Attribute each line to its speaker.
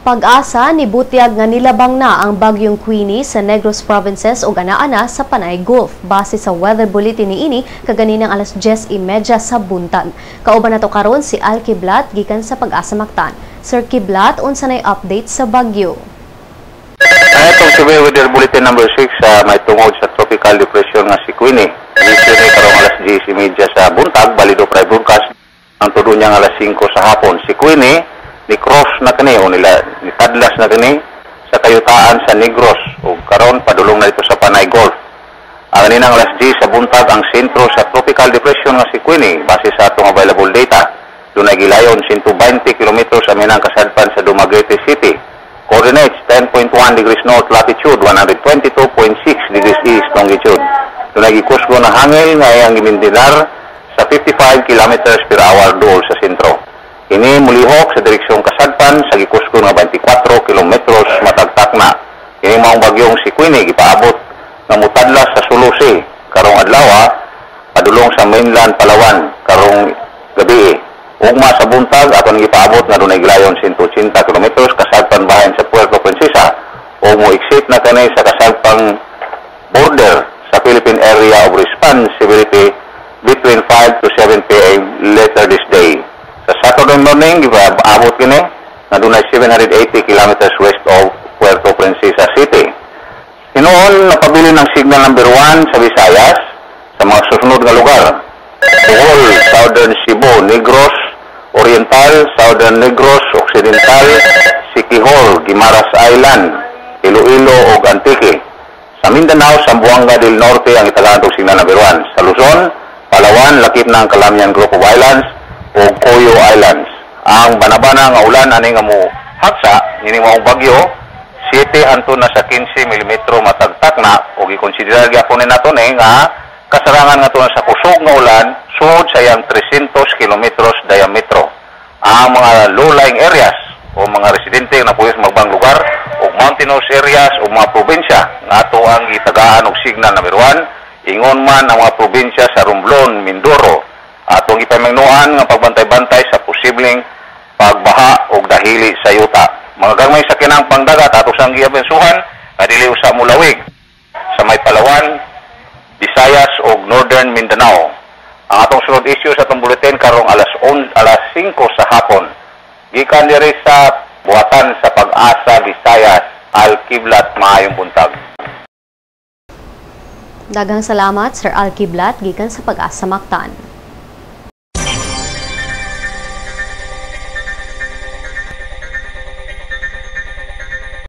Speaker 1: PAGASA nibutyag nga nilabang na ang bagyong Queenie sa Negros Provinces ug anaa-ana sa Panay Gulf base sa weather bulletin niini kaganinang alas 10:30 sa buntag. Kauban nato karon si Al Kiblat gikan sa PAGASA Mactan. Sir Kiblat, unsa nay update sa bagyo?
Speaker 2: Itong severe weather bulletin number 6 sa may tungod sa tropical depression nga si Queenie. Ni karong alas 10:30 sa buntag, balido pra broadcast ang tudo niya alas 5 sa hapon. Si Queenie ni cross na kani o nila nitadlas na kani sa kayutaan sa Negros ug karon padulong na dito sa Panay Gulf. Ang kaninang alas 10 sa buntag, ang sentro sa tropical depression nga si Queenie, base sa atong available data, dunay gilayon 120 kilometros sa minang kasadpan sa Dumaguete City. Coordinates 10.1 degrees north latitude, 122.6 degrees east longitude. Dunay gikusgo na hangin nga iyang gimindinar sa 55 kilometers per hour duol sa sentro. Ini mulihok sa direksyon kasadpan sa gikusgo nga 24 kilometros matag takna. Ini maong bagyong si Queenie gipaabot nga mutadlas sa Sulu Sea karong adlaw, padulong sa mainland Palawan karong gabi. Ugma sa buntag, aton gipaabot nga dunay gilayon 180 kilometros kasadpan bahin sa Puerto Princesa o mo exit na kani sa kasadpang border sa Philippine Area of Responsibility between 5 to 7 p.m. later this day. Sa Saturday morning, gipaabot kini nga dunay 780 kilometers west of Puerto Princesa City. Hinuon napabilin ang signal number 1 sa Visayas sa mga susunod nga lugar: Bohol, Southern Cebu, Negros Oriental, Southern Negros Occidental, Siquijor, Guimaras Island, Iloilo ug Antique. Sa Mindanao, Zamboanga del Norte ang itagaan og signal number 1. Sa Luzon, Palawan, lakip na ang Calamian Group of Islands ug Cuyo Islands. Ang banabana nga ulan ani nga mo haksa ini maong bagyo, 7 hangtod na sa 15 mm matag takna ug gikonsiderar gyapon ni nato ni nga kasarangan nga sa kusog nga ulan sud sa iyang 300 kilometros diametro. Ang mga low-lying areas o mga residente nga napuyos magbang lugar o mountainous areas o mga probinsya nga ato ang gitagaan og signal number 1, ingon man ang mga probinsya sa Romblon, Mindoro, atong ipamingnuan nga pagbantay-bantay sa posibleng pagbaha o dahili sa yuta. Mga gagmay sa kinang pangdagat ato sang giabensuhan nga dili usa mulawig sa may Palawan, Visayas ug Northern Mindanao. Ang atong sunod issue sa atong bulletin karong alas 11, alas 5 sa hapon. Gikan diri sa buhatan sa PAGASA Visayas, Al Kiblat, maayong buntag.
Speaker 1: Daghang salamat, Sir Al Kiblat gikan sa PAGASA Mactan.